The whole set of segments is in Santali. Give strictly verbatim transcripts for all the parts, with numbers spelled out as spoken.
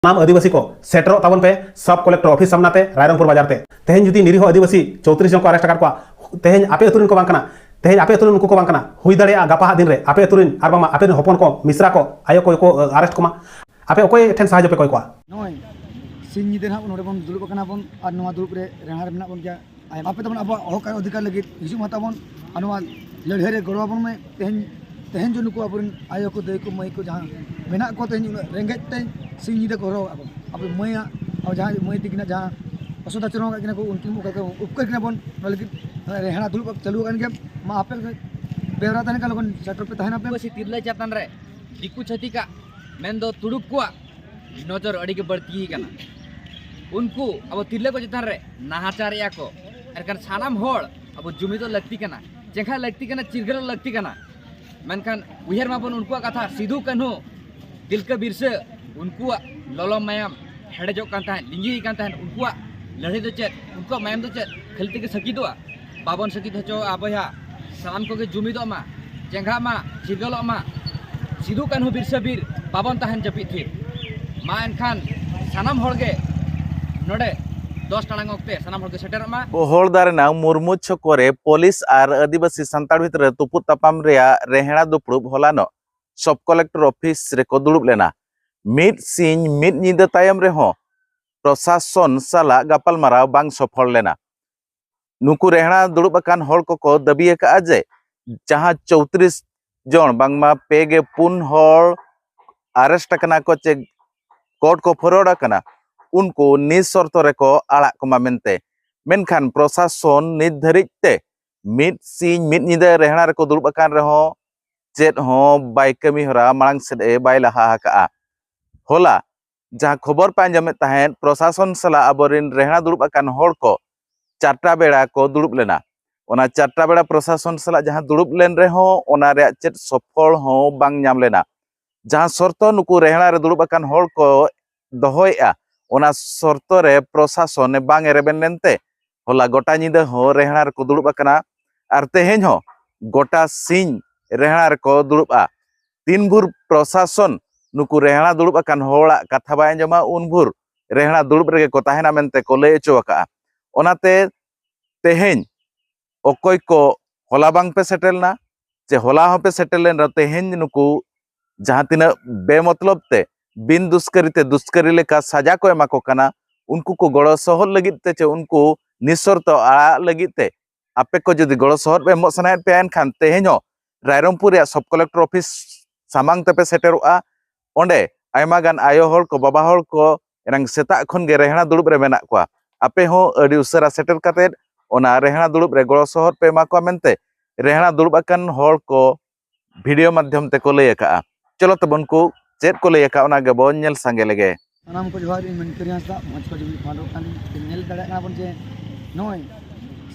ᱥᱟᱱᱟᱢ ᱟᱹᱫᱤᱵᱟᱹᱥᱤ ᱠᱚ ᱥᱮᱴᱮᱨᱚᱜ ᱛᱟᱵᱚᱱ ᱯᱮ ᱥᱟᱵ ᱠᱚᱞᱮᱠᱴᱚᱨ ᱚᱯᱷᱤᱥ ᱥᱟᱢᱱᱟ ᱛᱮ ᱨᱟᱭᱨᱚᱝᱯᱩᱨ ᱵᱟᱡᱟᱨ ᱛᱮ᱾ ᱛᱮᱦᱮᱧ ᱡᱩᱫᱤ ᱱᱤᱨᱤᱦᱚ ᱟᱹᱫᱤᱵᱟᱹᱥᱤ ᱪᱳᱭᱛᱨᱤᱥ ᱡᱚᱱ ᱠᱚ ᱟᱨᱮᱥᱴ ᱟᱠᱟᱫ ᱠᱚᱣᱟ, ᱛᱮᱦᱮᱧ ᱟᱯᱮ ᱟᱹᱛᱩ ᱨᱮᱱ ᱠᱚ ᱵᱟᱝ ᱠᱟᱱᱟ, ᱛᱮᱦᱮᱧ ᱟᱯᱮ ᱟᱹᱛᱩ ᱨᱮᱱ ᱩᱱᱠᱩ ᱠᱚ ᱵᱟᱝ ᱠᱟᱱᱟ, ᱦᱩᱭ ᱫᱟᱲᱮᱭᱟᱜᱼᱟ ᱜᱟᱯᱟ ᱦᱟᱜ ᱫᱤᱱ ᱨᱮ ᱟᱯᱮ ᱟᱹᱛᱩ ᱨᱮᱱ ᱟᱨ ᱵᱟᱝᱢᱟ ᱟᱯᱮ ᱨᱮᱱ ᱦᱚᱯᱚᱱ ᱠᱚ, ᱢᱤᱥᱨᱟ ᱠᱚ, ᱟᱭᱳ ᱠᱚ ᱠᱚ ᱟᱨᱮᱥᱴ ᱠᱚᱢᱟ᱾ ᱟᱯᱮ ᱚᱠᱚᱭ ᱴᱷᱮᱱ ᱥᱟᱦᱟᱡᱽᱡᱚ ᱯᱮ ᱠᱚᱭ ᱠᱚᱣᱟ? ᱱᱚᱜᱼᱚᱭ ᱥᱤᱧ ᱧᱤᱫᱟᱹ ᱱᱟᱦᱟᱜ ᱱᱚᱰᱮ ᱵᱚᱱ ᱫᱩᱲᱩᱵ ᱟᱠᱟᱱᱟ ᱵᱚᱱ ᱟᱨ ᱱᱚᱣᱟ ᱫᱩᱲᱩᱵ ᱨᱮ ᱨᱮᱦᱲᱟ ᱨᱮ ᱢᱮᱱᱟᱜ ᱵᱚᱱ ᱜᱮᱭᱟ᱾ ᱟᱯᱮ ᱛᱟᱵᱚᱱ ᱟᱵᱚᱣᱟᱜ ᱦᱚᱠ ᱟᱨ ᱚᱫᱷᱤᱠᱟᱨ ᱞᱟᱹᱜᱤᱫ ᱦᱤᱡᱩᱜ ᱢᱟ ᱛᱟᱵᱚᱱ ᱟᱨ ᱱᱚᱣᱟ ᱞᱟᱹᱲᱦᱟᱹᱭ ᱨᱮ ᱜᱚᱲᱚ ᱟᱵᱚᱱ ᱢᱮ᱾ ᱛᱮᱦᱮᱧ, ᱛᱮᱦᱮᱧ ᱡᱮ ᱱᱩᱠᱩ ᱟᱵᱚᱨᱮᱱ ᱟᱭᱳ ᱠᱚ, ᱫᱟᱹᱭ ᱠᱚ, ᱢᱟᱹᱭ ᱠᱚ ᱡᱟᱦᱟᱸ ᱢᱮᱱᱟᱜ ᱠᱚᱣᱟ, ᱛᱮᱦᱮᱧ ᱩᱱᱟᱹᱜ ᱨᱮᱸᱜᱮᱡ ᱛᱮ ᱥᱤᱧ ᱧᱤᱫᱟᱹ ᱠᱚ ᱦᱚᱨᱦᱚ ᱟᱠᱟᱫ ᱵᱚᱱ᱾ ᱟᱵᱚ ᱢᱟᱹᱭᱟᱜ, ᱟᱵᱚ ᱡᱟᱦᱟᱸᱭ ᱢᱟᱹᱭ ᱛᱟᱹᱠᱤᱱᱟᱜ ᱡᱟᱦᱟᱸ ᱚᱥᱩᱵᱤᱫᱷᱟ ᱪᱚᱨᱚᱢ ᱟᱠᱟᱫ ᱠᱤᱱᱟ ᱠᱚ, ᱩᱱᱠᱤᱱ ᱚᱠᱟ ᱞᱮᱠᱟ ᱩᱯᱠᱟᱹᱨ ᱠᱤᱱᱟ ᱵᱚᱱ, ᱚᱱᱟ ᱞᱟᱹᱜᱤᱫ ᱨᱮᱦᱲᱟ ᱫᱩᱲᱩᱵ ᱪᱟᱹᱞᱩ ᱟᱠᱟᱱ ᱜᱮᱭᱟ᱾ ᱢᱟ ᱟᱯᱮ ᱵᱮᱣᱨᱟ ᱛᱟᱦᱮᱱ ᱠᱷᱟᱱ ᱞᱚᱜᱚᱱ ᱥᱮᱴᱮᱨ ᱯᱮ ᱛᱟᱦᱮᱱᱟ ᱯᱮ᱾ ᱟᱹᱫᱤᱵᱟᱹᱥᱤ ᱛᱤᱨᱞᱟᱹ ᱪᱮᱛᱟᱱ ᱨᱮ ᱫᱤᱠᱩ ᱪᱷᱟᱹᱛᱤᱠᱟᱜ ᱢᱮᱱᱫᱚ ᱛᱩᱲᱩᱠ ᱠᱚᱣᱟᱜ ᱱᱚᱡᱚᱨ ᱟᱹᱰᱤ ᱜᱮ ᱵᱟᱹᱲᱛᱤ ᱟᱠᱟᱱᱟ᱾ ᱩᱱᱠᱩ ᱟᱵᱚ ᱛᱤᱨᱞᱟᱹ ᱠᱚ ᱪᱮᱛᱟᱱ ᱨᱮ ᱱᱟᱦᱟᱪᱟᱨᱮᱜᱼᱟ ᱠᱚ, ᱮᱱᱠᱷᱟᱱ ᱥᱟᱱᱟᱢ ᱦᱚᱲ ᱟᱵᱚ ᱡᱩᱢᱤᱫᱚᱜ ᱞᱟᱹᱠᱛᱤ ᱠᱟᱱᱟ, ᱪᱮᱸᱜᱷᱟᱜ ᱞᱟᱹᱠᱛᱤ ᱠᱟᱱᱟ, ᱪᱤᱨᱜᱟᱹᱞᱚᱜ ᱞᱟᱹᱠᱛᱤ ᱠᱟᱱᱟ᱾ ᱢᱮᱱᱠᱷᱟᱱ ᱩᱭᱦᱟᱹᱨ ᱢᱟᱵᱚᱱ ᱩᱱᱠᱩᱣᱟᱜ ᱠᱟᱛᱷᱟ, ᱥᱤᱫᱩ ᱠᱟᱹᱱᱦᱩ, ᱛᱤᱞᱠᱟᱹ ᱵᱤᱨᱥᱟᱹ, ᱩᱱᱠᱩᱣᱟᱜ ᱞᱚᱞᱚ ᱢᱟᱭᱟᱢ ᱦᱮᱰᱮᱡᱚᱜ ᱠᱟᱱ ᱛᱟᱦᱮᱸᱫ, ᱞᱤᱸᱡᱤ ᱠᱟᱱ ᱛᱟᱦᱮᱸᱫ, ᱩᱱᱠᱩᱣᱟᱜ ᱞᱟᱹᱲᱦᱟᱹᱭ ᱫᱚ ᱪᱮᱫ, ᱩᱱᱠᱩᱣᱟᱜ ᱢᱟᱭᱟᱢ ᱫᱚ ᱪᱮᱫ ᱠᱷᱟᱹᱞᱤ ᱛᱮᱜᱮ ᱥᱟᱹᱠᱤᱛᱚᱜᱼᱟ? ᱵᱟᱵᱚᱱ ᱥᱟᱹᱠᱤᱛ ᱦᱚᱪᱚᱣᱟᱜᱼᱟ ᱵᱚᱭᱦᱟ, ᱥᱟᱱᱟᱢ ᱠᱚᱜᱮ ᱡᱩᱢᱤᱫᱚᱜ ᱢᱟ, ᱪᱮᱸᱜᱷᱟᱜ ᱢᱟ, ᱪᱤᱨᱜᱟᱹᱞᱚᱜ ᱢᱟ᱾ ᱥᱤᱫᱩ ᱠᱟᱹᱱᱦᱩ ᱵᱤᱨᱥᱟᱹ ᱵᱤᱨ ᱵᱟᱵᱚᱱ ᱛᱟᱦᱮᱱ ᱡᱟᱹᱯᱤᱫ ᱛᱷᱤᱨ᱾ ᱢᱟ ᱮᱱᱠᱷᱟᱱ ᱥᱟᱱᱟᱢ ᱦᱚᱲᱜᱮ ᱱᱚᱰᱮ ᱫᱚᱥ ᱴᱟᱲᱟᱝ ᱚᱠᱛᱮ ᱥᱟᱱᱟᱢ ᱦᱚᱲᱜᱮ ᱥᱮᱴᱮᱨᱚᱜ ᱢᱟ᱾ ᱵᱚᱦᱚᱲᱫᱟ ᱨᱮᱱᱟᱜ ᱢᱩᱨᱢᱩ ᱪᱷᱚᱠᱚ ᱨᱮ ᱯᱩᱞᱤᱥ ᱟᱨ ᱟᱹᱫᱤᱵᱟᱹᱥᱤ ᱥᱟᱱᱛᱟᱲ ᱵᱷᱤᱛᱨᱤ ᱨᱮ ᱛᱩᱯᱩᱫ ᱛᱟᱯᱟᱢ ᱨᱮᱭᱟᱜ ᱨᱮᱦᱲᱟ ᱫᱩᱯᱲᱩᱵ ᱦᱚᱞᱟᱱᱚᱜ ᱥᱚᱵ ᱠᱚᱞᱮᱠᱴᱚᱨ ᱚᱯᱷᱤᱥ ᱨᱮᱠᱚ ᱫᱩᱲᱩᱵ ᱞᱮᱱᱟ᱾ ᱢᱤᱫ ᱥᱤᱧ ᱢᱤᱫ ᱧᱤᱫᱟᱹ ᱛᱟᱭᱚᱢ ᱨᱮᱦᱚᱸ ᱯᱨᱚᱥᱟᱥᱚᱱ ᱥᱟᱞᱟᱜ ᱜᱟᱯᱟᱞᱢᱟᱨᱟᱣ ᱵᱟᱝ ᱥᱚᱯᱷᱚᱞ ᱞᱮᱱᱟ᱾ ᱱᱩᱠᱩ ᱨᱮᱦᱲᱟ ᱫᱩᱲᱩᱵ ᱟᱠᱟᱱ ᱦᱚᱲ ᱠᱚᱠᱚ ᱫᱟᱹᱵᱤ ᱟᱠᱟᱫᱼᱟ ᱡᱮ ᱡᱟᱦᱟᱸ ᱪᱳᱭᱛᱨᱤᱥ ᱡᱚᱱ ᱵᱟᱝᱢᱟ ᱯᱮ ᱜᱮ ᱯᱩᱱ ᱦᱚᱲ ᱟᱨᱮᱥᱴ ᱟᱠᱟᱱᱟ ᱠᱚ ᱪᱮ ᱠᱳᱨᱴ ᱠᱚ ᱯᱷᱚᱨᱣᱟᱨᱰ ᱟᱠᱟᱱᱟ, ᱩᱱᱠᱩ ᱱᱤᱥᱚᱨᱛᱚ ᱨᱮᱠᱚ ᱟᱲᱟᱜ ᱠᱚᱢᱟ ᱢᱮᱱᱛᱮ᱾ ᱢᱮᱱᱠᱷᱟᱱ ᱯᱨᱚᱥᱟᱥᱚᱱ ᱱᱤᱛ ᱫᱷᱟᱹᱨᱤᱡ ᱛᱮ ᱢᱤᱫ ᱥᱤᱧ ᱢᱤᱫ ᱧᱤᱫᱟᱹ ᱨᱮᱦᱲᱟ ᱨᱮᱠᱚ ᱫᱩᱲᱩᱵ ᱟᱠᱟᱱ ᱨᱮᱦᱚᱸ ᱪᱮᱫ ᱦᱚᱸ ᱵᱟᱭ ᱠᱟᱹᱢᱤ ᱦᱚᱨᱟ ᱢᱟᱲᱟᱝ ᱥᱮᱫ ᱮ ᱵᱟᱭ ᱞᱟᱦᱟ ᱟᱠᱟᱜᱼᱟ᱾ ᱦᱚᱞᱟ ᱡᱟᱦᱟᱸ ᱠᱷᱚᱵᱚᱨ ᱯᱮ ᱟᱸᱡᱚᱢᱮᱫ ᱛᱟᱦᱮᱸᱫ, ᱯᱨᱚᱥᱟᱥᱚᱱ ᱥᱟᱞᱟᱜ ᱟᱵᱚᱨᱮᱱ ᱨᱮᱦᱲᱟ ᱫᱩᱲᱩᱵ ᱟᱠᱟᱱ ᱦᱚᱲ ᱠᱚ ᱪᱟᱨᱴᱟ ᱵᱮᱲᱟ ᱠᱚ ᱫᱩᱲᱩᱵ ᱞᱮᱱᱟ᱾ ᱚᱱᱟ ᱪᱟᱨᱴᱟ ᱵᱮᱲᱟ ᱯᱨᱚᱥᱟᱥᱚᱱ ᱥᱟᱞᱟᱜ ᱡᱟᱦᱟᱸ ᱫᱩᱲᱩᱵ ᱞᱮᱱ ᱨᱮᱦᱚᱸ ᱚᱱᱟ ᱨᱮᱭᱟᱜ ᱪᱮᱫ ᱥᱚᱯᱷᱚᱞ ᱦᱚᱸ ᱵᱟᱝ ᱧᱟᱢ ᱞᱮᱱᱟ᱾ ᱡᱟᱦᱟᱸ ᱥᱚᱨᱛᱚ ᱱᱩᱠᱩ ᱨᱮᱦᱲᱟ ᱨᱮ ᱫᱩᱲᱩᱵ ᱟᱠᱟᱱ ᱦᱚᱲ ᱠᱚ ᱫᱚᱦᱚᱭᱮᱫᱼᱟ, ᱚᱱᱟ ᱥᱚᱨᱛᱚ ᱨᱮ ᱯᱨᱚᱥᱟᱥᱚᱱ ᱵᱟᱝ ᱮ ᱨᱮᱵᱮᱱ ᱞᱮᱱᱛᱮ ᱦᱚᱞᱟ ᱜᱚᱴᱟ ᱧᱤᱫᱟᱹ ᱦᱚᱸ ᱨᱮᱦᱲᱟ ᱨᱮᱠᱚ ᱫᱩᱲᱩᱵ ᱟᱠᱟᱱᱟ ᱟᱨ ᱛᱮᱦᱮᱧ ᱦᱚᱸ ᱜᱚᱴᱟ ᱥᱤᱧ ᱨᱮᱦᱲᱟ ᱨᱮᱠᱚ ᱫᱩᱲᱩᱵᱼᱟ᱾ ᱛᱤᱱ ᱵᱷᱳᱨ ᱯᱨᱚᱥᱟᱥᱚᱱ ᱱᱩᱠᱩ ᱨᱮᱦᱲᱟ ᱫᱩᱲᱩᱵ ᱟᱠᱟᱱ ᱦᱚᱲᱟᱜ ᱠᱟᱛᱷᱟ ᱵᱟᱭ ᱟᱸᱡᱚᱢᱟ, ᱩᱱ ᱵᱷᱳᱨ ᱨᱮᱦᱲᱟ ᱫᱩᱲᱩᱵ ᱨᱮᱜᱮ ᱠᱚ ᱛᱟᱦᱮᱱᱟ ᱢᱮᱱᱛᱮ ᱠᱚ ᱞᱟᱹᱭ ᱦᱚᱪᱚ ᱟᱠᱟᱫᱼᱟ᱾ ᱚᱱᱟᱛᱮ ᱛᱮᱦᱮᱧ ᱚᱠᱚᱭ ᱠᱚ ᱦᱚᱞᱟ ᱵᱟᱝ ᱯᱮ ᱥᱮᱴᱮᱨ ᱞᱮᱱᱟ, ᱪᱮ ᱦᱚᱞᱟ ᱦᱚᱸᱯᱮ ᱥᱮᱴᱮᱨ ᱞᱮᱱ ᱨᱮᱦᱚᱸ, ᱛᱮᱦᱮᱧ ᱱᱩᱠᱩ ᱡᱟᱦᱟᱸ ᱛᱤᱱᱟᱹᱜ ᱵᱮᱢᱚᱛᱞᱚᱵ ᱛᱮ ᱵᱤᱱ ᱫᱩᱥᱠᱟᱹᱨᱤ ᱛᱮ ᱫᱩᱥᱠᱟᱹᱨᱤ ᱞᱮᱠᱟ ᱥᱟᱡᱟ ᱠᱚ ᱮᱢᱟ ᱠᱚ ᱠᱟᱱᱟ, ᱩᱱᱠᱩ ᱠᱚ ᱜᱚᱲᱚ ᱥᱚᱦᱚᱫ ᱞᱟᱹᱜᱤᱫ ᱛᱮ ᱪᱮ ᱩᱱᱠᱩ ᱱᱤᱥᱚᱨᱛᱚ ᱟᱲᱟᱜ ᱞᱟᱹᱜᱤᱫ ᱛᱮ ᱟᱯᱮ ᱠᱚ ᱡᱩᱫᱤ ᱜᱚᱲᱚ ᱥᱚᱦᱚᱫ ᱯᱮ ᱮᱢᱚᱜ ᱥᱟᱱᱟᱭᱮᱫ ᱯᱮᱭᱟ, ᱮᱱᱠᱷᱟᱱ ᱛᱮᱦᱮᱧ ᱦᱚᱸ ᱨᱟᱭᱨᱚᱝᱯᱩᱨ ᱨᱮᱭᱟᱜ ᱥᱚᱵ ᱠᱚᱞᱮᱠᱴᱚᱨ ᱚᱯᱷᱤᱥ ᱥᱟᱢᱟᱝ ᱛᱮᱯᱮ ᱥᱮᱴᱮᱨᱚᱜᱼᱟ᱾ ᱚᱸᱰᱮ ᱟᱭᱢᱟ ᱜᱟᱱ ᱟᱭᱳ ᱦᱚᱲ ᱠᱚ, ᱵᱟᱵᱟ ᱦᱚᱲ ᱠᱚ ᱮᱱᱟᱝ ᱥᱮᱛᱟᱜ ᱠᱷᱚᱱ ᱜᱮ ᱨᱮᱦᱲᱟ ᱫᱩᱲᱩᱵ ᱨᱮ ᱢᱮᱱᱟᱜ ᱠᱚᱣᱟ᱾ ᱟᱯᱮ ᱦᱚᱸ ᱟᱹᱰᱤ ᱩᱥᱟᱹᱨᱟ ᱥᱮᱴᱮᱨ ᱠᱟᱛᱮᱫ ᱚᱱᱟ ᱨᱮᱦᱲᱟ ᱫᱩᱲᱩᱵ ᱨᱮ ᱜᱚᱲᱚ ᱥᱚᱦᱚᱫ ᱯᱮ ᱮᱢᱟ ᱠᱚᱣᱟ ᱢᱮᱱᱛᱮ ᱨᱮᱦᱲᱟ ᱫᱩᱲᱩᱵ ᱟᱠᱟᱱ ᱦᱚᱲ ᱠᱚ ᱵᱷᱤᱰᱤᱭᱳ ᱢᱟᱫᱽᱫᱷᱚᱢ ᱛᱮᱠᱚ ᱞᱟᱹᱭ ᱟᱠᱟᱫᱼᱟ᱾ ᱪᱚᱞᱚ ᱛᱚᱵᱮ ᱩᱱᱠᱩ ᱪᱮᱫ ᱠᱚ ᱞᱟᱹᱭ ᱟᱠᱟᱫᱼᱟ, ᱚᱱᱟ ᱜᱮᱵᱚᱱ ᱧᱮᱞ ᱥᱟᱸᱜᱮ ᱞᱮᱜᱮ᱾ ᱥᱟᱱᱟᱢ ᱠᱚ ᱡᱚᱦᱟᱨ, ᱤᱧ ᱢᱟᱹᱱᱠᱟᱹᱨᱤ ᱦᱟᱸᱥᱫᱟ, ᱢᱚᱡᱽ ᱠᱚ ᱡᱩᱢᱤ ᱯᱷᱟᱸᱰᱚᱜ ᱠᱟᱱ᱾ ᱧᱮᱞ ᱫᱟᱲᱮᱭᱟᱜ ᱠᱟᱱᱟ ᱵᱚᱱ ᱡᱮ ᱱᱚᱜᱼᱚᱭ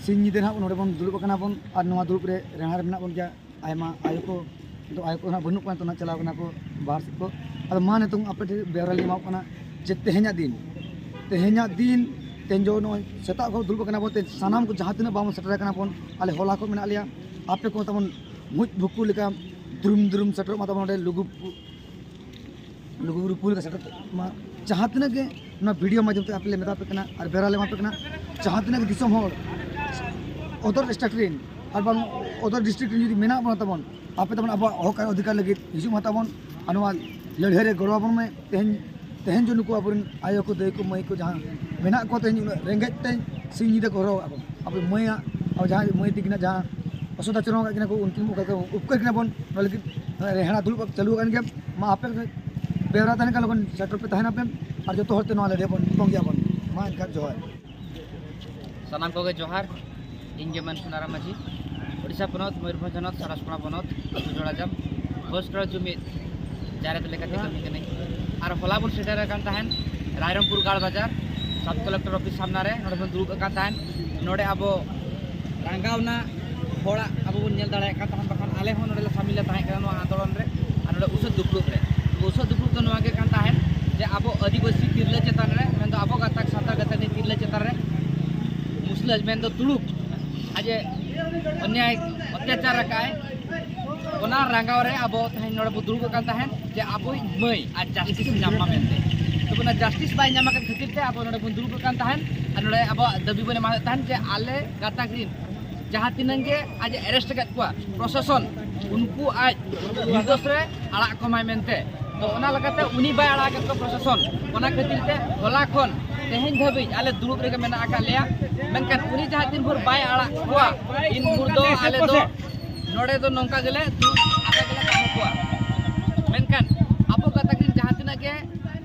ᱥᱤᱧ ᱧᱤᱫᱟᱹ ᱱᱟᱦᱟᱜ ᱱᱚᱰᱮ ᱵᱚᱱ ᱫᱩᱲᱩᱵ ᱟᱠᱟᱱᱟ ᱵᱚᱱ ᱟᱨ ᱱᱚᱣᱟ ᱫᱩᱲᱩᱵ ᱨᱮ ᱨᱮᱦᱲᱟ ᱨᱮ ᱢᱮᱱᱟᱜ ᱵᱚᱱ ᱜᱮᱭᱟ᱾ ᱟᱭᱢᱟ ᱟᱭᱳ ᱠᱚ, ᱱᱤᱛᱚᱜ ᱟᱭᱳ ᱠᱚ ᱱᱟᱦᱟᱜ ᱵᱟᱹᱱᱩᱜ ᱠᱚᱣᱟ, ᱱᱤᱛᱚᱜ ᱱᱟᱦᱟᱜ ᱪᱟᱞᱟᱣ ᱠᱟᱱᱟ ᱠᱚ ᱵᱟᱦᱟᱨ ᱥᱮᱫ ᱠᱚ᱾ ᱟᱫᱚ ᱢᱟ ᱱᱤᱛᱚᱝ ᱟᱯᱮ ᱴᱷᱮᱱ ᱵᱮᱣᱨᱟ ᱞᱤᱧ ᱮᱢᱟᱣᱟᱜ ᱠᱟᱱᱟ ᱡᱮ ᱛᱮᱦᱮᱧᱟᱜ ᱫᱤᱱ, ᱛᱮᱦᱮᱧᱟᱜ ᱫᱤᱱ, ᱛᱮᱦᱮᱧ ᱡᱚ ᱱᱚᱜᱼᱚᱭ ᱥᱮᱛᱟᱜ ᱠᱷᱚᱱ ᱫᱩᱲᱩᱵ ᱟᱠᱟᱱᱟ ᱵᱚᱱ, ᱛᱮ ᱥᱟᱱᱟᱢ ᱠᱚ ᱡᱟᱦᱟᱸ ᱛᱤᱱᱟᱹᱜ ᱵᱟᱵᱚᱱ ᱥᱮᱴᱮᱨ ᱟᱠᱟᱱᱟ ᱵᱚᱱ, ᱟᱞᱮ ᱦᱚᱞᱟ ᱠᱷᱚᱱ ᱢᱮᱱᱟᱜ ᱞᱮᱭᱟ, ᱟᱯᱮ ᱠᱚ ᱛᱟᱵᱚᱱ ᱢᱩᱡ ᱵᱷᱩᱠᱩ ᱞᱮᱠᱟ ᱫᱩᱨᱩᱢ ᱫᱩᱨᱩᱢ ᱥᱮᱴᱮᱨᱚᱜ ᱢᱟ ᱛᱟᱵᱚᱱ ᱱᱚᱰᱮ ᱞᱩᱜᱩ ᱞᱩᱜᱩᱵᱩᱨᱩ ᱯᱩᱨ ᱞᱮᱠᱟ ᱥᱮᱴᱮᱨ ᱢᱟ᱾ ᱡᱟᱦᱟᱸ ᱛᱤᱱᱟᱹᱜ ᱜᱮ ᱱᱚᱣᱟ ᱵᱷᱤᱰᱤᱭᱳ ᱢᱟᱫᱽᱫᱷᱚᱢ ᱛᱮ ᱟᱯᱮ ᱞᱮ ᱢᱮᱛᱟ ᱯᱮ ᱠᱟᱱᱟ ᱟᱨ ᱵᱮᱣᱨᱟ ᱞᱮ ᱮᱢᱟ ᱯᱮ ᱠᱟᱱᱟ, ᱡᱟᱦᱟᱸ ᱛᱤᱱᱟᱹᱜ ᱜᱮ ᱫᱤᱥᱚᱢ ᱦᱚᱲ, ᱚᱫᱚᱨ ᱥᱴᱮᱴ ᱨᱮᱱ ᱟᱨ ᱵᱟᱝ ᱚᱫᱚᱨ ᱰᱤᱥᱴᱨᱤᱠᱴ ᱨᱮᱱ ᱡᱩᱫᱤ ᱢᱮᱱᱟᱜ ᱵᱚᱱᱟ ᱛᱟᱵᱚᱱ, ᱟᱯᱮ ᱛᱟᱵᱚᱱ ᱟᱵᱚᱣᱟᱜ ᱦᱚᱠ ᱟᱨ ᱚᱫᱷᱤᱠᱟᱨ ᱞᱟᱹᱜᱤᱫ ᱦᱤᱡᱩᱜ ᱢᱟ ᱛᱟᱵᱚᱱ᱾ ᱟᱨ ᱱᱚᱣᱟ ᱞᱟᱹᱲᱦᱟᱹᱭ ᱨᱮ ᱜᱚᱲᱚ ᱟᱵᱚᱱ ᱢᱮ᱾ ᱛᱮᱦᱮᱧ, ᱛᱮᱦᱮᱧ ᱡᱮ ᱱᱩᱠᱩ ᱟᱵᱚᱨᱮᱱ ᱟᱭᱳ ᱠᱚ, ᱫᱟᱹᱭ ᱠᱚ, ᱢᱟᱹᱭ ᱠᱚ ᱡᱟᱦᱟᱸ ᱢᱮᱱᱟᱜ ᱠᱚ, ᱛᱮᱦᱮᱧ ᱩᱱᱟᱹᱜ ᱨᱮᱸᱜᱮᱡ ᱛᱮ ᱥᱤᱧ ᱧᱤᱫᱟᱹ ᱠᱚ ᱦᱚᱨᱚᱜ ᱟᱠᱚ, ᱟᱵᱚ ᱢᱟᱹᱭᱟᱜ, ᱟᱵᱚ ᱡᱟᱦᱟᱸᱭ ᱢᱟᱹᱭ ᱛᱤᱠᱤᱱᱟᱜ ᱡᱟᱦᱟᱸ ᱚᱥᱩᱵᱤᱫᱷᱟ ᱪᱚᱨᱚᱢ ᱟᱠᱟᱫ ᱠᱤᱱᱟ ᱠᱚ, ᱩᱱᱠᱤᱱ ᱚᱠᱟ ᱞᱮᱠᱟ ᱩᱯᱠᱟᱹᱨ ᱠᱤᱱᱟ ᱵᱚᱱ, ᱱᱚᱣᱟ ᱞᱟᱹᱜᱤᱫ ᱨᱮᱦᱲᱟ ᱫᱩᱲᱩᱵ ᱪᱟᱹᱞᱩ ᱟᱠᱟᱱ ᱜᱮᱭᱟ᱾ ᱢᱟ ᱟᱯᱮ ᱵᱮᱣᱨᱟ ᱛᱟᱦᱮᱱ ᱠᱷᱟᱱ ᱞᱚᱜᱚᱱ ᱥᱮᱴᱮᱨ ᱯᱮ ᱛᱟᱦᱮᱱᱟ ᱯᱮ ᱟᱨ ᱡᱚᱛᱚ ᱦᱚᱲ ᱛᱮ ᱱᱚᱣᱟ ᱞᱟᱹᱲᱦᱟᱹᱭ ᱵᱚᱱ ᱛᱚᱝ ᱜᱮᱭᱟ ᱵᱚᱱ᱾ ᱢᱟ ᱮᱱᱠᱷᱟᱱ ᱡᱚᱦᱟᱨ᱾ ᱥᱟᱱᱟᱢ ᱠᱚᱜᱮ ᱡᱚᱦᱟᱨ᱾ ᱤᱧ ᱜᱮ ᱢᱟᱹᱱ ᱥᱩᱱᱟᱨᱟᱢ ᱢᱟᱹᱡᱷᱤ, ᱳᱰᱤᱥᱟ ᱯᱚᱱᱚᱛ, ᱢᱚᱭᱩᱨᱵᱷᱚᱸᱡᱽ ᱦᱚᱱᱚᱛ, ᱥᱟᱨᱟᱥᱠᱚᱲᱟ ᱵᱚᱱᱚᱛ, ᱡᱳᱲᱟᱡᱟᱢ, ᱵᱚᱥᱴᱨᱟ ᱡᱩᱢᱤᱫ ᱡᱟᱦᱮᱨ ᱞᱮᱠᱟᱛᱮ ᱠᱟᱹᱢᱤ ᱠᱟᱹᱱᱟᱹᱧ᱾ ᱟᱨ ᱦᱚᱞᱟ ᱵᱚᱱ ᱥᱮᱴᱮᱨ ᱟᱠᱟᱱ ᱛᱟᱦᱮᱸᱱ ᱨᱟᱭᱨᱚᱝᱯᱩᱨ ᱜᱟᱲ ᱵᱟᱡᱟᱨ, ᱥᱟᱵ ᱠᱚᱞᱮᱠᱴᱚᱨ ᱚᱯᱷᱤᱥ ᱥᱟᱢᱱᱟ ᱨᱮ᱾ ᱱᱚᱰᱮ ᱵᱚᱱ ᱫᱩᱲᱩᱵ ᱟᱠᱟᱱ ᱛᱟᱦᱮᱸᱱ᱾ ᱱᱚᱰᱮ ᱟᱵᱚ ᱨᱟᱸᱜᱟᱣᱱᱟ ᱦᱚᱲᱟᱜ ᱟᱵᱚ ᱵᱚᱱ ᱧᱮᱞ ᱫᱟᱲᱮᱭᱟᱜ ᱠᱟᱱ ᱛᱟᱦᱮᱸᱱ, ᱵᱟᱠᱷᱟᱱ ᱟᱞᱮ ᱦᱚᱸ ᱱᱚᱰᱮ ᱞᱮ ᱥᱟᱢᱤᱞ ᱞᱮ ᱛᱟᱦᱮᱸ ᱠᱟᱱᱟ ᱱᱚᱣᱟ ᱟᱱᱫᱳᱞᱚᱱ ᱨᱮ᱾ ᱟᱨ ᱱᱚᱰᱮ ᱩᱥᱟᱹᱫ ᱫᱩᱯᱲᱩᱵ ᱨᱮ, ᱩᱥᱟᱹᱫ ᱫᱩᱯᱲᱩᱵ ᱫᱚ ᱱᱚᱣᱟ ᱜᱮ ᱠᱟᱱ ᱛᱟᱦᱮᱸᱱ ᱡᱮ ᱟᱵᱚ ᱟᱹᱫᱤᱵᱟᱹᱥᱤ ᱛᱤᱨᱞᱟᱹ ᱪᱮᱛᱟᱱ ᱨᱮ, ᱢᱮᱱᱫᱚ ᱟᱵᱚ ᱜᱟᱛᱟᱠ ᱥᱟᱱᱛᱟᱲ ᱜᱟᱛᱟᱠ ᱨᱤᱱ ᱛᱤᱨᱞᱟᱹ ᱪᱮᱛᱟᱱ ᱨᱮ ᱢᱩᱥᱞᱟᱹ, ᱢᱮᱱᱫᱚ ᱛᱩᱲᱩᱠ, ᱟᱡ ᱮ ᱚᱱᱱᱭᱟᱭ ᱚᱛᱛᱟᱪᱟᱨ ᱟᱠᱟᱫᱼᱟᱭ, ᱚᱱᱟ ᱨᱟᱸᱜᱟᱣ ᱨᱮ ᱟᱵᱚ ᱛᱮᱦᱮᱧ ᱱᱚᱰᱮ ᱵᱚ ᱫᱩᱲᱩᱵ ᱟᱠᱟᱱ ᱛᱟᱦᱮᱸᱱ᱾ ᱡᱮ ᱟᱵᱚᱭᱤᱡ ᱢᱟᱹᱭ ᱟᱨ ᱡᱟᱥᱴᱤᱥ ᱧᱟᱢ ᱢᱟ ᱢᱮᱱᱛᱮ᱾ ᱛᱚᱵᱮ ᱚᱱᱟ ᱡᱟᱥᱴᱤᱥ ᱵᱟᱭ ᱧᱟᱢ ᱟᱠᱟᱫ ᱠᱷᱟᱹᱛᱤᱨ ᱛᱮ ᱟᱵᱚ ᱱᱚᱰᱮ ᱵᱚᱱ ᱫᱩᱲᱩᱵ ᱟᱠᱟᱱ ᱛᱟᱦᱮᱸᱱ ᱟᱨ ᱱᱚᱰᱮ ᱟᱵᱚᱣᱟᱜ ᱫᱟᱹᱵᱤ ᱵᱚᱱ ᱮᱢᱟᱣᱮᱫ ᱛᱟᱦᱮᱸᱱ ᱡᱮ ᱟᱞᱮ ᱜᱟᱛᱟᱠ ᱨᱤᱱ ᱡᱟᱦᱟᱸ ᱛᱤᱱᱟᱹᱝ ᱜᱮ ᱟᱡ ᱮ ᱟᱨᱮᱥᱴ ᱟᱠᱟᱫ ᱠᱚᱣᱟ ᱯᱨᱚᱥᱟᱥᱚᱱ, ᱩᱱᱠᱩ ᱟᱡ ᱱᱤᱨᱫᱳᱥ ᱨᱮ ᱟᱲᱟᱜ ᱠᱚᱢᱟᱭ ᱢᱮᱱᱛᱮ᱾ ᱛᱚ ᱚᱱᱟ ᱞᱮᱠᱟᱛᱮ ᱩᱱᱤ ᱵᱟᱭ ᱟᱲᱟᱜ ᱟᱠᱟᱫ ᱠᱚᱣᱟ ᱯᱨᱚᱥᱟᱥᱚᱱ, ᱚᱱᱟ ᱠᱷᱟᱹᱛᱤᱨ ᱛᱮ ᱦᱚᱞᱟ ᱠᱷᱚᱱ ᱛᱮᱦᱮᱧ ᱫᱷᱟᱹᱵᱤᱡ ᱟᱞᱮ ᱫᱩᱲᱩᱵ ᱨᱮᱜᱮ ᱢᱮᱱᱟᱜ ᱟᱠᱟᱫ ᱞᱮᱭᱟ᱾ ᱢᱮᱱᱠᱷᱟᱱ ᱩᱱᱤ ᱡᱟᱦᱟᱸ ᱛᱤᱱ ᱵᱷᱳᱨ ᱵᱟᱭ ᱟᱲᱟᱜ ᱠᱚᱣᱟ, ᱤᱱ ᱵᱷᱳᱨ ᱫᱚ ᱟᱞᱮ ᱫᱚ ᱱᱚᱰᱮ ᱫᱚ ᱱᱚᱝᱠᱟ ᱜᱮᱞᱮ ᱫᱩᱲᱩᱵ ᱟᱠᱟ ᱜᱮᱞᱮ ᱛᱟᱦᱮᱸ ᱠᱚᱜᱼᱟ᱾ ᱢᱮᱱᱠᱷᱟᱱ ᱟᱵᱚ ᱜᱟᱛᱟᱠ ᱨᱮᱱ ᱡᱟᱦᱟᱸ ᱛᱤᱱᱟᱹᱜ ᱜᱮ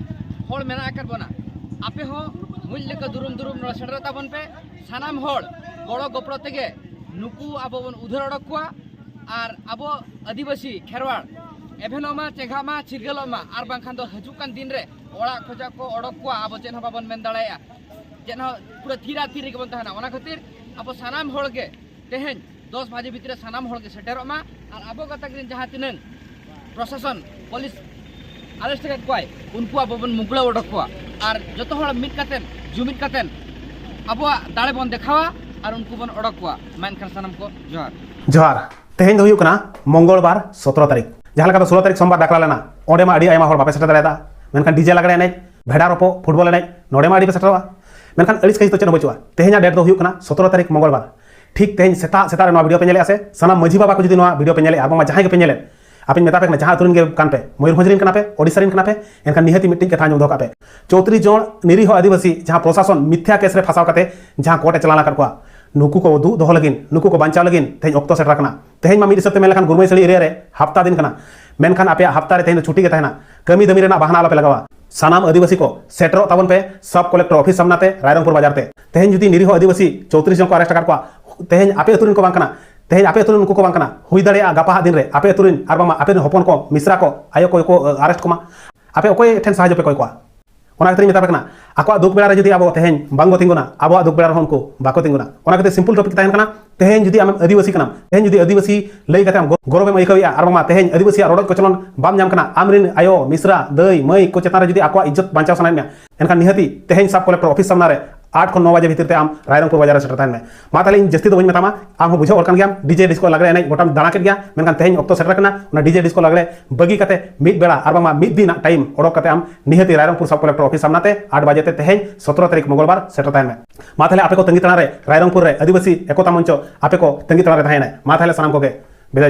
ᱦᱚᱲ ᱢᱮᱱᱟᱜ ᱟᱠᱟᱫ ᱵᱚᱱᱟ, ᱟᱯᱮ ᱦᱚᱸ ᱢᱩᱡ ᱞᱮᱠᱟ ᱫᱩᱨᱩᱢ ᱫᱩᱨᱩᱢ ᱱᱚᱰᱮ ᱥᱮᱴᱮᱨᱚᱜ ᱛᱟᱵᱚᱱ ᱯᱮ᱾ ᱥᱟᱱᱟᱢ ᱦᱚᱲ ᱜᱚᱲᱚ ᱜᱚᱯᱚᱲᱚ ᱛᱮᱜᱮ ᱱᱩᱠᱩ ᱟᱵᱚ ᱵᱚᱱ ᱩᱫᱷᱟᱹᱨ ᱚᱰᱚᱠ ᱠᱚᱣᱟ᱾ ᱟᱨ ᱟᱵᱚ ᱟᱹᱫᱤᱵᱟᱹᱥᱤ ᱠᱷᱮᱨᱣᱟᱲ ᱮᱵᱷᱮᱱᱚᱜ ᱢᱟ, ᱪᱮᱸᱜᱷᱟᱜ ᱢᱟ, ᱪᱤᱨᱜᱟᱹᱞᱚᱜ ᱢᱟ, ᱟᱨ ᱵᱟᱝᱠᱷᱟᱱ ᱫᱚ ᱦᱤᱡᱩᱜ ᱠᱟᱱ ᱫᱤᱱ ᱨᱮ ᱚᱲᱟᱜ ᱠᱷᱚᱱᱟᱜ ᱠᱚ ᱚᱰᱚᱠ ᱠᱚᱣᱟ, ᱟᱵᱚ ᱪᱮᱫ ᱦᱚᱸ ᱵᱟᱵᱚᱱ ᱢᱮᱱ ᱫᱟᱲᱮᱭᱟᱜᱼᱟ᱾ ᱪᱮᱫ ᱦᱚᱸ, ᱯᱩᱨᱟᱹ ᱛᱷᱤᱨ ᱟᱨ ᱛᱷᱤᱨ ᱨᱮᱜᱮ ᱵᱚᱱ ᱛᱟᱦᱮᱱᱟ᱾ ᱚᱱᱟ ᱠᱷᱟᱹᱛᱤᱨ ᱟᱵᱚ ᱥᱟᱱᱟᱢ ᱦᱚᱲ ᱜᱮ ᱛᱮᱦᱮᱧ ᱫᱚᱥ ᱵᱟᱡᱮ ᱵᱷᱤᱛᱨᱤ ᱨᱮ ᱥᱟᱱᱟᱢ ᱦᱚᱲ ᱜᱮ ᱥᱮᱴᱮᱨᱚᱜ ᱢᱟ᱾ ᱟᱨ ᱟᱵᱚ ᱜᱟᱛᱟᱠ ᱨᱮᱱ ᱡᱟᱦᱟᱸ ᱛᱤᱱᱟᱹᱝ ᱯᱨᱚᱥᱟᱥᱚᱱ, ᱯᱩᱞᱤᱥ ᱟᱨᱮᱥᱴ ᱟᱠᱟᱫ ᱠᱚᱣᱟᱭ, ᱩᱱᱠᱩ ᱟᱵᱚ ᱵᱚᱱ ᱢᱩᱜᱽᱲᱟᱹᱣ ᱚᱰᱚᱠ ᱠᱚᱣᱟ᱾ ᱟᱨ ᱡᱚᱛᱚ ᱦᱚᱲ ᱢᱤᱫ ᱠᱟᱛᱮᱱ, ᱡᱩᱢᱤᱫ ᱠᱟᱛᱮᱱ ᱟᱵᱚᱣᱟᱜ ᱫᱟᱲᱮ ᱵᱚᱱ ᱫᱮᱠᱷᱟᱣᱟ ᱟᱨ ᱩᱱᱠᱩ ᱵᱚᱱ ᱚᱰᱚᱠ ᱠᱚᱣᱟ᱾ ᱢᱟ ᱮᱱᱠᱷᱟᱱ ᱥᱟᱱᱟᱢ ᱠᱚ ᱡᱚᱦᱟᱨ᱾ ᱡᱚᱦᱟᱨ᱾ ᱛᱮᱦᱮᱧ ᱫᱚ ᱦᱩᱭᱩᱜ ᱠᱟᱱᱟ ᱢᱚᱝᱜᱚᱞ ᱵᱟᱨ, ᱥᱚᱛᱨᱚ ᱛᱟᱹᱨᱤᱠᱷ᱾ ᱡᱟᱦᱟᱸ ᱞᱮᱠᱟ ᱫᱚ ᱥᱳᱞᱳ ᱛᱟᱹᱨᱤᱠᱷ ᱥᱳᱢᱵᱟᱨ ᱰᱟᱠᱨᱟ ᱞᱮᱱᱟ, ᱚᱸᱰᱮ ᱢᱟ ᱟᱹᱰᱤ ᱟᱭᱢᱟ ᱦᱚᱲ ᱵᱟᱯᱮ ᱥᱮᱴᱮᱨ ᱫᱟᱲᱮᱭᱟᱫᱟ, ᱢᱮᱱᱠᱷᱟᱱ ᱰᱤᱡᱮ ᱞᱟᱜᱽᱲᱮ ᱮᱱᱮᱡ, ᱵᱷᱮᱰᱟ ᱨᱚᱯᱚᱜ, ᱯᱷᱩᱴᱵᱚᱞ ᱮᱱᱮᱡ, ᱱᱚᱰᱮ ᱢᱟ ᱟᱹᱰᱤ ᱯᱮ ᱥᱮᱴᱮᱨᱚᱜᱼᱟ, ᱢᱮᱱᱠᱷᱟᱱ ᱟᱹᱲᱤᱥ ᱠᱟᱹᱦᱤᱥ ᱫᱚ ᱪᱮᱫ ᱦᱚᱸ ᱵᱟᱹᱪᱩᱜᱼᱟ᱾ ᱛᱮᱦᱮᱧᱟᱜ ᱰᱮᱴ ᱫᱚ ᱦᱩᱭᱩᱜ ᱠᱟᱱᱟ ᱥᱚᱛᱨᱚ ᱛᱟᱹᱨᱤᱠᱷ ᱢᱚᱝᱜᱚᱞ ᱵᱟᱨ᱾ ᱴᱷᱤᱠ ᱛᱮᱦᱮᱧ ᱥᱮᱛᱟᱜ ᱥᱮᱛᱟᱜ ᱨᱮ ᱱᱚᱣᱟ ᱵᱷᱤᱰᱤᱭᱳ ᱯᱮ ᱧᱮᱞᱮᱫᱼᱟ ᱥᱮ, ᱥᱟᱱᱟᱢ ᱢᱟᱹᱡᱷᱤ ᱵᱟᱵᱟ ᱠᱚ ᱡᱩᱫᱤ ᱱᱚᱣᱟ ᱵᱷᱤᱰᱤᱭᱳ ᱯᱮ ᱧᱮᱞᱮᱫᱼᱟ, ᱟᱨ ᱵᱟᱝᱢᱟ ᱡᱟᱦᱟᱸᱭ ᱜᱮᱯᱮ ᱧᱮᱞᱮᱫ, ᱟᱯᱮᱧ ᱢᱮᱛᱟ ᱯᱮ ᱠᱟᱱᱟ, ᱡᱟᱦᱟᱸ ᱟᱹᱛᱩ ᱨᱮᱱ ᱜᱮ ᱠᱟᱱ ᱯᱮ, ᱢᱚᱭᱩᱨᱵᱷᱚᱸᱡᱽ ᱨᱮᱱ ᱠᱟᱱᱟ ᱯᱮ, ᱳᱰᱤᱥᱟ ᱨᱮᱱ ᱠᱟᱱᱟ ᱯᱮ, ᱮᱱᱠᱷᱟᱱ ᱱᱤᱦᱟᱹᱛᱤ ᱢᱤᱫᱴᱤᱡ ᱠᱟᱛᱷᱟ ᱟᱸᱡᱚᱢ ᱫᱚᱦᱚ ᱠᱟᱜ ᱯᱮ᱾ ᱪᱳᱛᱨᱤᱥ ᱡᱚᱱ ᱱᱤᱨᱤᱦᱚ ᱟᱹᱫᱤᱵᱟᱹᱥᱤ ᱡᱟᱦᱟᱸ ᱯᱨᱚᱥᱟᱥᱚᱱ ᱢᱤᱛᱷᱭᱟ ᱠᱮᱥ ᱨᱮ ᱯᱷᱟᱸᱥᱟᱣ ᱠᱟᱛᱮ ᱡᱟᱦᱟᱸ ᱠᱳᱨᱴ ᱮ ᱪᱟᱞᱟᱣ ᱟᱠᱟᱫ ᱠᱚᱣᱟ, ᱱᱩᱠᱩ ᱠᱚ ᱫᱩᱜ ᱫᱚᱦᱚ ᱞᱟᱹᱜᱤᱫ, ᱱᱩᱠᱩ ᱠᱚ ᱵᱟᱧᱪᱟᱣ ᱞᱟᱹᱜᱤᱫ ᱛᱮᱦᱮᱧ ᱚᱠᱛᱚ ᱥᱮᱴᱮᱨ ᱟᱠᱟᱱᱟ᱾ ᱛᱮᱦᱮᱧ ᱢᱟ ᱢᱤᱫ ᱦᱤᱥᱟᱹᱵ ᱛᱮ ᱢᱮᱱ ᱞᱮᱠᱷᱟᱱ ᱜᱩᱨᱢᱟᱹᱭ ᱥᱟᱹᱲᱤ ᱮᱨᱤᱭᱟ ᱨᱮ ᱦᱟᱯᱛᱟ ᱫᱤᱱ ᱠᱟᱱᱟ, ᱢᱮᱱᱠᱷᱟᱱ ᱟᱯᱮᱭᱟᱜ ᱦᱟᱯᱛᱟ ᱨᱮ ᱛᱮᱦᱮᱧ ᱫᱚ ᱪᱷᱩᱴᱤ ᱜᱮ ᱛᱟᱦᱮᱱᱟ᱾ ᱠᱟᱹᱢᱤ ᱫᱟᱹᱢᱤ ᱨᱮᱱᱟᱜ ᱵᱟᱦᱟᱱᱟ ᱟᱞᱚᱯᱮ ᱞᱟᱜᱟᱣᱟ᱾ ᱥᱟᱱᱟᱢ ᱟᱹᱫᱤᱵᱟᱹᱥᱤ ᱠᱚ ᱥᱮᱴᱮᱨᱚᱜ ᱛᱟᱵᱚᱱ ᱯᱮ ᱥᱟᱵ ᱠᱚᱞᱮᱠᱴᱚᱨ ᱚᱯᱷᱤᱥ ᱥᱟᱢᱱᱟ ᱛᱮ ᱨᱟᱭᱨᱚᱝᱯᱩᱨ ᱵᱟᱡᱟᱨ ᱛᱮ᱾ ᱛᱮᱦᱮᱧ ᱡᱩᱫᱤ ᱱᱤᱨᱤᱦᱚ ᱟᱹᱫᱤᱵᱟᱹᱥᱤ ᱪᱳᱛᱨᱤᱥ ᱡᱚᱱ ᱠᱚ ᱟᱨᱮᱥᱴ ᱟᱠᱟᱫ ᱠᱚᱣᱟ, ᱛᱮᱦᱮᱧ ᱟᱯᱮ ᱟᱹᱛᱩ ᱨᱮᱱ ᱠᱚ ᱵᱟᱝ ᱠᱟᱱᱟ, ᱛᱮᱦᱮᱧ ᱟᱯᱮ ᱟᱹᱛᱩ ᱨᱮᱱ ᱩᱱᱠᱩ ᱠᱚ ᱵᱟᱝ ᱠᱟᱱᱟ, ᱦᱩᱭ ᱫᱟᱲᱮᱭᱟᱜᱼᱟ ᱜᱟᱯᱟ ᱦᱟᱜ ᱫᱤᱱ ᱨᱮ ᱟᱯᱮ ᱟᱹᱛᱩ ᱨᱮᱱ ᱟᱨ ᱵᱟᱝᱢᱟ ᱟᱯᱮ ᱨᱮᱱ ᱦᱚᱯᱚᱱ ᱠᱚ, ᱢᱤᱥᱨᱟ ᱠᱚ, ᱟᱭᱳ ᱠᱚ ᱠᱚ ᱟᱨᱮᱥᱴ ᱠᱚᱢᱟ, ᱟᱯᱮ ᱚᱠᱚᱭ ᱴᱷᱮᱱ ᱥᱟᱦᱟᱡᱽᱡᱚ ᱯᱮ ᱠᱚᱭ ᱠᱚᱣᱟ? ᱚᱱᱟ ᱠᱷᱟᱹᱛᱤᱨ ᱤᱧ ᱢᱮᱛᱟ ᱯᱮ ᱠᱟᱱᱟ, ᱟᱠᱚᱣᱟᱜ ᱫᱩᱠ ᱵᱮᱲᱟ ᱨᱮ ᱡᱩᱫᱤ ᱟᱵᱚ ᱛᱮᱦᱮᱧ ᱵᱟᱝ ᱵᱚ ᱛᱤᱸᱜᱩᱱᱟ, ᱟᱵᱚᱣᱟᱜ ᱫᱩᱠ ᱵᱮᱲᱟ ᱨᱮᱦᱚᱸ ᱩᱱᱠᱩ ᱵᱟᱠᱚ ᱛᱤᱸᱜᱩᱱᱟ᱾ ᱚᱱᱟ ᱠᱷᱟᱹᱛᱤᱨ ᱥᱤᱢᱯᱚᱞ ᱴᱚᱯᱤᱠ ᱛᱟᱦᱮᱱ ᱠᱟᱱᱟ, ᱛᱮᱦᱮᱧ ᱡᱩᱫᱤ ᱟᱢᱮᱢ ᱟᱹᱫᱤᱵᱟᱹᱥᱤ ᱠᱟᱱᱟᱢ, ᱛᱮᱦᱮᱧ ᱡᱩᱫᱤ ᱟᱹᱫᱤᱵᱟᱹᱥᱤ ᱞᱟᱹᱭ ᱠᱟᱛᱮ ᱟᱢ ᱜᱚ-, ᱜᱚᱨᱚᱵᱮᱢ ᱟᱹᱭᱠᱟᱹᱣᱮᱫᱼᱟ, ᱟᱨ ᱵᱟᱝᱢᱟ ᱛᱮᱦᱮᱧ ᱟᱹᱫᱤᱵᱟᱹᱥᱤᱭᱟᱜ ᱨᱚᱰᱚᱡ ᱠᱚᱪᱞᱚᱱ ᱵᱟᱢ ᱧᱟᱢ ᱠᱟᱱᱟ, ᱟᱢᱨᱮᱱ ᱟᱭᱳ, ᱢᱤᱥᱨᱟ, ᱫᱟᱹᱭ, ᱢᱟᱹᱭ ᱠᱚ ᱪᱮᱛᱟᱱ ᱨᱮ ᱡᱩᱫᱤ ᱟᱠᱚᱣᱟᱜ ᱤᱡᱽᱡᱚᱛ ᱵᱟᱧᱪᱟᱣ ᱥᱟᱱᱟᱭᱮᱫ ᱢᱮᱭᱟ, ᱮᱱᱠᱷᱟᱱ ᱱᱤᱦᱟᱹᱛᱤ ᱛᱮᱦᱮᱧ ᱥᱟᱵ ᱠᱚᱞᱮᱠᱴᱚᱨ ᱚᱯᱷᱤᱥ ᱥᱟᱢᱱᱟ ᱨᱮ ᱟᱴ ᱠᱷᱚᱱ ᱱᱚ ᱵᱟᱡᱮ ᱵᱷᱤᱛᱤᱨ ᱛᱮ ᱟᱢ ᱨᱟᱭᱨᱚᱝᱯᱩᱨ ᱵᱟᱡᱟᱨ ᱨᱮ ᱥᱮᱴᱮᱨ ᱛᱟᱦᱮᱱ ᱢᱮ᱾ ᱢᱟ ᱛᱟᱦᱞᱮ ᱤᱧ ᱡᱟᱹᱥᱛᱤ ᱫᱚ ᱵᱟᱹᱧ ᱢᱮᱛᱟᱢᱟ, ᱟᱢ ᱦᱚᱸ ᱵᱩᱡᱷᱟᱹᱣ ᱦᱚᱲ ᱠᱟᱱ ᱜᱮᱭᱟᱢ, ᱰᱤᱡᱮ ᱰᱤᱥᱠᱳ ᱞᱟᱜᱽᱲᱮ ᱮᱱᱮᱡ ᱜᱚᱴᱟᱢ ᱫᱟᱬᱟ ᱠᱮᱫ ᱜᱮᱭᱟ, ᱢᱮᱱᱠᱷᱟᱱ ᱛᱮᱦᱮᱧ ᱚᱠᱛᱚ ᱥᱮᱴᱮᱨ ᱠᱟᱱᱟ, ᱚᱱᱟ ᱰᱤᱡᱮ ᱰᱤᱥᱠᱳ ᱞᱟᱜᱽᱲᱮ ᱵᱟᱹᱜᱤ ᱠᱟᱛᱮ ᱢᱤᱫ ᱵᱮᱲᱟ ᱟᱨ ᱵᱟᱝᱢᱟ ᱢᱤᱫ ᱫᱤᱱᱟᱜ ᱴᱟᱭᱤᱢ ᱚᱰᱚᱠ ᱠᱟᱛᱮ ᱟᱢ ᱱᱤᱦᱟᱹᱛᱤ ᱨᱟᱭᱨᱚᱝᱯᱩᱨ ᱥᱟᱵ ᱠᱚᱞᱮᱠᱴᱚᱨ ᱚᱯᱷᱤᱥ ᱥᱟᱢᱱᱟ ᱛᱮ ᱟᱴ ᱵᱟᱡᱮ ᱛᱮ ᱛᱮᱦᱮᱧ ᱥᱚᱛᱨᱚ ᱛᱟᱹᱨᱤᱠᱷ ᱢᱚᱝᱜᱚᱞᱵᱟᱨ ᱥᱮᱴᱮᱨ ᱛᱟᱦᱮᱱ ᱢᱮ᱾ ᱢᱟ ᱛᱟᱦᱞᱮ ᱟᱯᱮ ᱠᱚ ᱛᱟᱺᱜᱤ ᱛᱟᱲᱟ ᱨᱮ, ᱨᱟᱭᱨᱚᱝᱯᱩᱨ ᱨᱮ ᱟᱹᱫᱤᱵᱟᱹᱥᱤ ᱮᱠᱚᱛᱟ ᱢᱚᱧᱪᱚ ᱟᱯᱮ ᱠᱚ ᱛᱟᱺᱜᱤ ᱛᱟᱲᱟ ᱨᱮ ᱛᱟᱦᱮᱸᱭᱮᱱᱟ᱾ ᱢᱟ ᱛᱟᱦᱞᱮ ᱥᱟᱱᱟᱢ ᱠᱚᱜᱮ ᱵᱤᱫᱟᱹᱭ ᱡᱚᱦᱟᱨ᱾